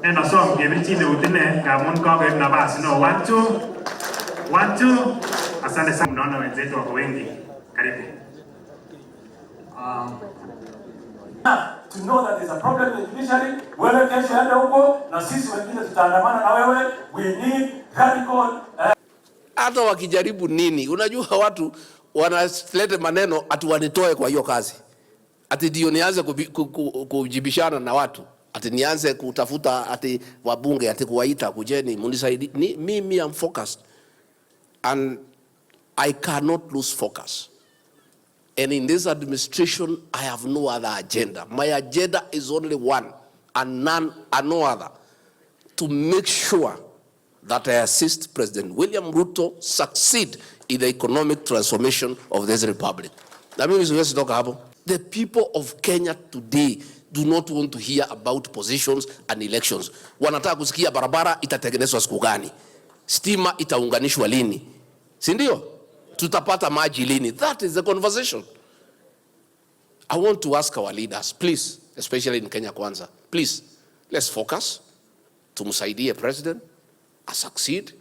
En asom kebirchin eut ine ngamun kakoib nafas no. One, two. One, two. Asante sana. Unaona wenzetu wako wengi. Karibu. To know that there's a problem in the judiciary. Wewe kesho ende huko na sisi wengine tutaandamana na wewe. We need radical Hata wakijaribu nini, unajua watu wanaleta maneno ati wanitoe kwa hiyo kazi, ati ndio nianze kujibishana na watu, ati nianze kutafuta ati wabunge, ati kuwaita kujeni munisaidie. Ni, mimi am focused and I cannot lose focus. And in this administration, I have no other agenda. My agenda is only one and none and no other: to make sure that I assist President William Ruto succeed in the economic transformation of this republic. Na mimi siwezi toka hapo. The people of Kenya today do not want to hear about positions and elections. Wanataka kusikia barabara itatengenezwa siku gani, stima itaunganishwa lini, si ndio? Tutapata maji lini? That is the conversation. I want to ask our leaders, please, especially in Kenya Kwanza, please, let's focus. Tumsaidie president succeed.